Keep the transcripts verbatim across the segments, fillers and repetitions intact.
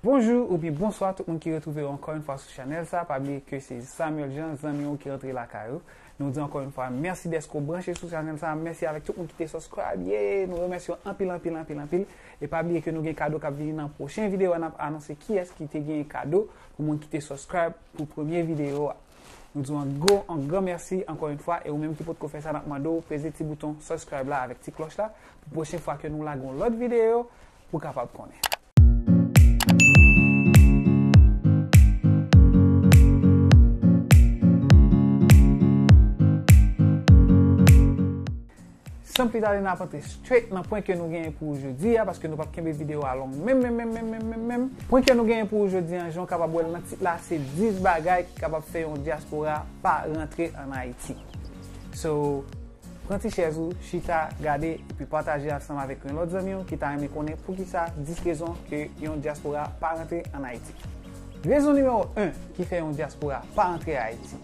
Bonjou oubyen bonswa tout moun ki retwouve yo ankò yon fwa sou chanèl sa. Pa bliye ke se Samuel Jean, zanmi w ki rantre lakay ou. Nou di ankò yon fwa, mèsi dèske w branche sou chanèl sa. Mèsi avèk tout moun ki te subscribe. Yeah, nou remèsye w anpil, anpil, anpil, anpil. E pa bliye ke nou gen kado k ap vini nan pwochen videyo a. N ap anonse kiyès ki te gen kado pou moun ki te subscribe pou premye videyo a. Nou di w yon gwo, yon gran mèsi ankò yon fwa. E ou menm ki potko fè sa, n ap mande w peze ti bouton subscribe la avèk ti klòch la pou pwochen fwa ke nou lage yon lòt videyo pou w kapab konnen. San pli tade, n ap antre straight nan pwen ke nou genyen pou jodi a, paske nou p ap kenbe videyo a long menm, menm, menm, menm, menm, menm, menm. Pwen ke nou genyen pou jodi a, jan w kapab wè l nan tit la, se dis bagay ki kapab fè yon dyaspora pa rantre ann Ayiti. So, pran ti chèz ou, chita, gade, epi pataje ansanm avèk yon lòt zanmi w ki ta renmen konnen poukisa dis rezon ke yon dyaspora pa rantre ann Ayiti. Rezon nimewo en ki fè yon dyaspora pa rantre Ayiti,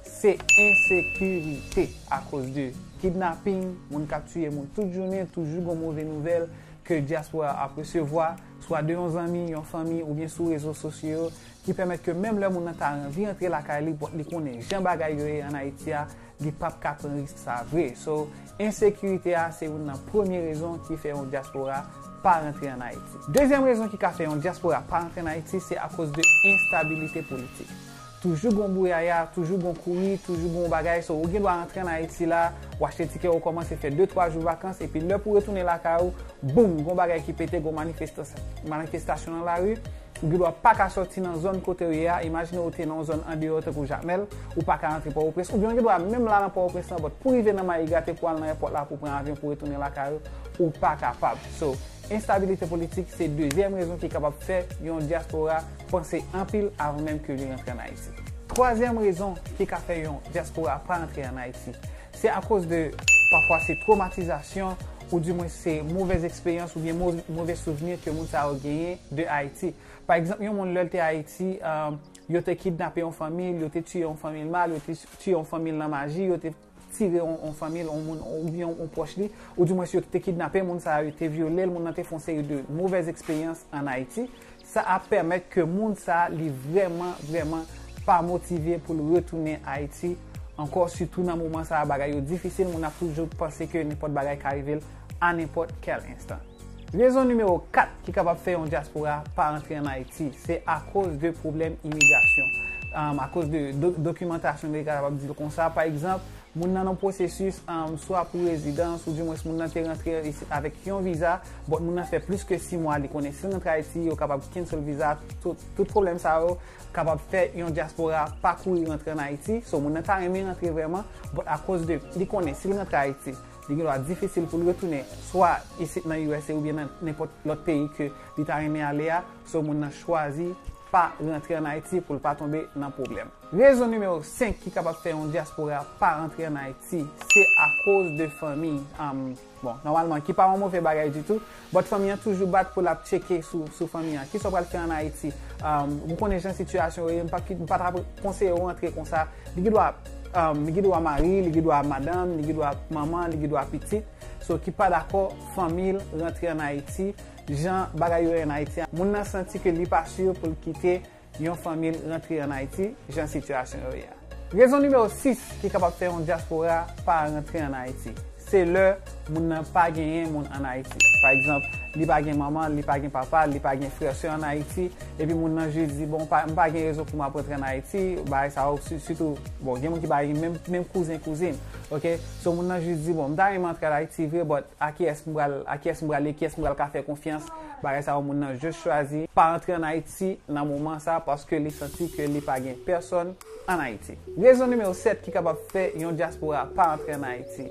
se ensekirite akoz de kidnaping, moun k ap tiye moun tout jounen, toujou gon move nouvèl ke dyaspora ap resevwa, swa de yon zanmi, yon fanmi, oubyen sou rezo sosyo yo, ki pèmèt ke menm lè moun nan ta anvi rantre lakay li, but li konnen jan bagay yo ye ann Ayiti a, li p ap ka pran risk sa vre. So, ensekirite a se youn nan premye rezon ki fè yon dyaspora pa rantre ann Ayiti. Dezyèm rezon ki ka fè yon dyaspora pa rantre ann Ayiti, se akoz de enstabilite politik. Toujou gon bouyaya, toujou gon kouri, toujou gon bagay. So, ou gen dwa rantre ann Ayiti la, w achte tikè, ou kòmanse fè de twa jou vakans, epi lè pou retounen lakay ou, boum, gon bagay ki pete, gon manifestas-, manifestasyon nan lari. Ou gen dwa pa ka sòti nan zòn kote w ye a. Imajine ou te nan yon zòn andeyò tankou Jakmèl, ou pa ka rantre Pòtoprens. Oubyen ou gen dwa menm la nan Pòtoprens lan, but pou rive nan Mayi Gate pou al nan èpòt la pou pran avyon pou retounen lakay ou, ou pa kapab. So, enstabilite politik se dezyèm rezon ki kapab fè yon dyaspora panse anpil avan menm ke li rantre ann Ayiti. Twazyèm rezon ki ka fè yon dyaspora pa rantre ann Ayiti, se akoz de, pafwa se twomatizasyon, oudimwen se movèz eksperyans oubyen mo-, move souvni ke moun sa yo genyen de Ayiti. Pa egzanp, yon moun lè l te Ayiti, um, yo te kidnape yon fanmi l, yo te tiye yon fanmi l mal, yo te tiye yon fanmi l nan maji, yo te tire yon, yon fanmi l, yon moun, oubyen yon pwòch li, oudimwen si yo te kidnape moun sa yo, yo te vyole l, moun nan te fè yon seri de movèz eksperyans ann Ayiti. Sa ap pèmèt ke moun sa a, li vrèman, vrèman pa motive pou l retounen Ayiti ankò, sitou nan moman sa a, bagay yo difisil, moun ap toujou panse ke nenpòt bagay ka rive l a nenpòt kèl enstan. Rezon nimewo kat ki kapab fè yon dyaspora pa rantre ann Ayiti, se akoz de pwoblèm imigrasyon, um, akoz de do-, dokimantasyon, nou te kapab di l konsa. Pa egzanp, moun nan nan pwosesis, um, swa pou rezidans, oudimwen moun nan te rantre isit avèk yon viza, but moun nan fè plis ke sis mwa, li konnen si l rantre Ayiti, yo kapab cancel viza, tout, tout pwoblèm sa yo kapab fè yon dyaspora pa kouri rantre ann Ayiti. So, moun nan ta renmen rantre vrèman, but akoz de li konnen si l rantre Ayiti, li gen dwa difisil pou l retounen swa isit nan U S A oubyen nan nenpòt lòt peyi ke li ta renmen ale a. So, moun nan chwazi pa rantre ann Ayiti pou l pa tonbe nan pwoblèm. Rezon nimewo senk ki kapab fè yon dyaspora pa rantre ann Ayiti, se akoz de fanmi. Um, bon, nòmalman, ki pa yon move bagay ditou, but fanmi an toujou bat pou l ap tcheke sou, sou fanmi an. Kisa w pral fè ann Ayiti? Um, ou konnen jan sitiyasyon yo ye, m pa ki, m pa ta konseye w rantre konsa. Li gen dwa, um, li gen dwa mari, li gen dwa madanm, li gen dwa manman, li gen dwa pitit. So, ki pa dakò fanmi l rantre ann Ayiti, jan bagay yo ye ann Ayiti a. Moun nan santi ke li pa si pou l kite yon fanmi l rantre ann Ayiti, jan sitiyasyon yo ye a. Rezon nimewo sis ki kapab fè yon dyaspora pa rantre ann Ayiti, se lè moun nan pa genyen moun ann Ayiti. Pa egzanp, li pa gen manman, li pa gen papa, li pa gen frè, sè ann Ayiti, epi moun nan jis di, bon, pa, m pa gen rezon pou m ap rantre ann Ayiti, bagay sa yo, si-, sitou, bon, gen moun ki pa gen menm, menm kouzen, kouzin, oke? So, moun nan jis di, bon, m ta renmen antre ann Ayiti vre, but a kiyès m pral, a kiyès m prale, kiyès m pral ka fè konfyans, bagay sa yo, moun nan jis chwazi pa antre ann Ayiti nan moman sa, paske li santi ke li pa gen pèsòn ann Ayiti. Rezon nimewo sèt ki kapab fè yon dyaspora pa antre ann Ayiti,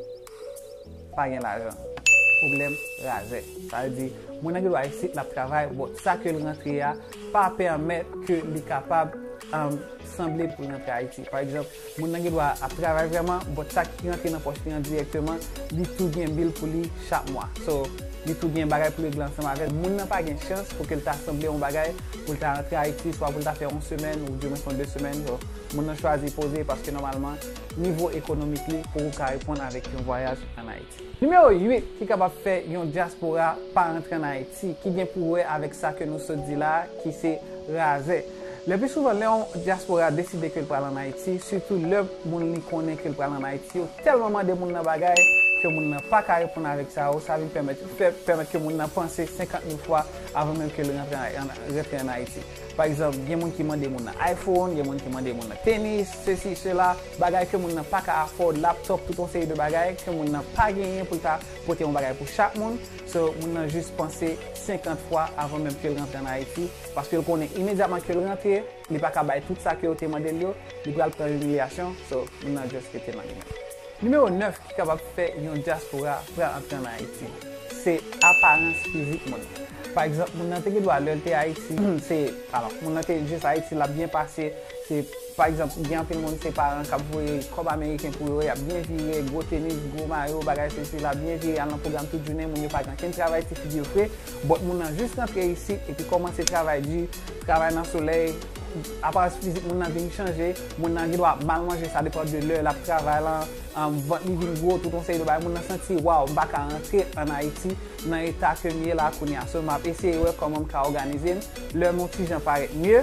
pa gen lajan. Pwoblèm razè. Sa vle di, moun nan gen dwa isit, l ap travay, but sa ke l rantre a pa pèmèt ke li kapab, um, sanble pou l rantre Ayiti. Pa egzanp, moun nan gen dwa ap travay vrèman, but sa ki rantre nan pòch li an dirèkteman, li tou gen bil pou li chak mwa. So, li tou gen bagay pou l regle ansanm avè l. Moun nan pa gen chans pou ke l ta sanble yon bagay, pou l ta rantre Ayiti, swa pou l ta fè yon semèn, ou di mwen fè de semèn. So, moun nan chwazi poze paske nòmalman, nivo ekonomik li poko ka reponn avèk yon vwayaj ann Ayiti. Nimewo uit ki kapab fè yon dyaspora pa rantre ann Ayiti, ki gen pou wè avèk sa ke nou sot di la, ki se razè. Le pli souvan, lè yon dyaspora deside ke l pral ann Ayiti, sitou lè moun li konnen ke l pral ann Ayiti, yo tèlman mande moun nan bagay ke moun nan pa ka reponn avèk sa yo, sa vin pèmèt, fè, pèmèt ke moun nan panse senkant mil fwa avan menm ke l rantre an, an, rantre ann Ayiti. Pa egzanp, gen moun ki mande moun nan iPhone, gen moun ki mande moun nan tenis, sesi, sela, bagay ke moun nan pa ka afford, laptop, tout yon seri de bagay ke moun nan pa genyen pou l ta pote yon bagay pou chak moun. So, moun nan jis panse senkant fwa avan menm ke l rantre ann Ayiti, paske l konnen imedyatman ke l rantre, li pa ka bay tout sa ke yo te mande l yo, li pral pran imilyasyon, so, moun nan just rete nan li menm. Nimewo nèf ki kapab fè yon dyaspora pral antre ann Ayiti, se aparans fizik moun. Pa egzanp, moun nan te gen dwa lè l te Ayiti, se, alò, moun nan te jis Ayiti, l ap byen pase, se, pa egzanp, gen anpil moun se paran k ap voye kòb ameriken pou yo, y ap byen vire, gwo tenis, gwo mayo, bagay sesi, l ap byen vire, al nan pwogram tout jounen, moun yo pa gen ankenn travay, ti figi yo fre, but moun nan jis rantre isit epi kòmanse travay di, travay nan solèy, aparans fizik moun nan vin chanje, moun nan gen dwa mal manje, sa depann de lè l ap travay lan, um, vant li vin gwo, tout yon seri de bagay, moun nan santi, waw, m pa ka rantre ann Ayiti nan eta ke m ye la kounye a. So, m ap eseye wè kòman m ka òganize m. Lè m yon ti jan parèt mye,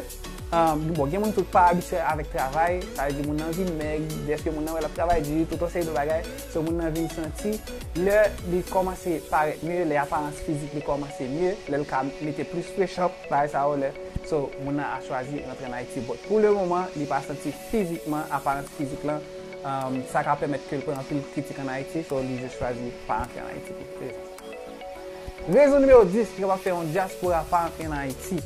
um, bon, gen moun tou k pa abitye avèk travay, sa vle di moun nan vin mèg, dèske moun nan wè l ap travay di, tout yon seri de bagay. So, moun nan vin santi, lè li kòmanse parèt mye, lè aparans fizik li kòmanse mye, lè l ka mete plis fre chòp, bagay sa yo, lè, so, moun nan a chwazi rantre ann Ayiti. But pou le moman, li pa santi fizikman, aparans fizik lan, um, sa ka pèmèt ke l pran anpil kritik ann Ayiti, so, li jis chwazi pa rantre ann Ayiti pou tout rezon. Rezon nimewo dis ki kapab fè yon dyaspora pa rantre ann Ayiti,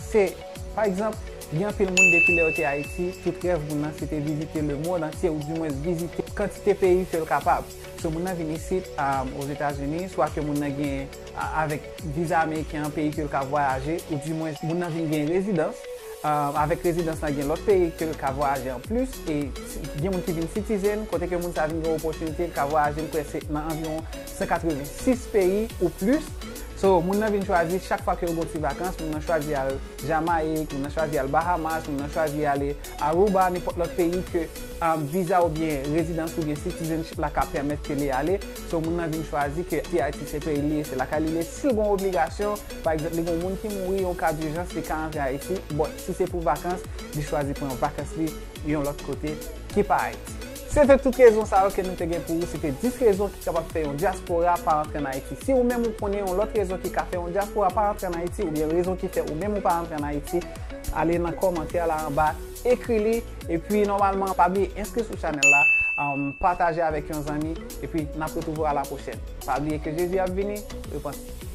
se, pa egzanp, gen anpil moun depi lè yo te Ayiti, tout rèv moun nan se te vizite lemonn antye, ou dimwens vizite kantite peyi ke l kapab. So, moun nan vin isit, um, Ozetazini, swa ke moun nan gen, a, avèk viza ameriken an, peyi ke l ka vwayaje, ou dimwens moun nan vin gen rezidans, um, avèk rezidans lan gen lòt peyi ke l ka vwayaje anplis, e si, gen moun ki vin citizen, kote ke moun sa vin gen opòtinite, l ka vwayaje, m kwè se nan anviwon san katrevensis peyi ou plis. So, moun nan vin chwazi, chak fwa ke yo gen ti vakans, moun nan chwazi al Jamayik, moun nan chwazi al Bahamas, moun nan chwazi ale Aruba, nenpòt lòt peyi ke, um, viza oubyen rezidans oubyen citizenship la ka pèmèt ke li ale. So, moun nan vin chwazi ke si Ayiti se peyi li ye, se lakay li ye. Si l gen yon obligasyon, pa egzanp, li gen yon moun ki mouri, yon ka dijans, li ka antre Ayiti. But, si se pou vakans, li chwazi pran vakans li yon lòt kote ki pa Ayiti. Se te tout rezon sa yo ke nou te gen pou ou. Se te dis rezon ki kapab fè yon dyaspora pa antre ann Ayiti. Si ou menm ou konnen yon lòt rezon ki ka fè yon dyaspora pa antre ann Ayiti, oubyen rezon ki fè ou menm ou pa antre ann Ayiti, ale nan kòmantè la anba, ekri li, epi nòmalman, pa bliye enskri sou chanèl la, um, pataje avèk yon zanmi, epi n ap retwouve w a la pwochèn. Pa bliye ke Jezi ap vini, repanti.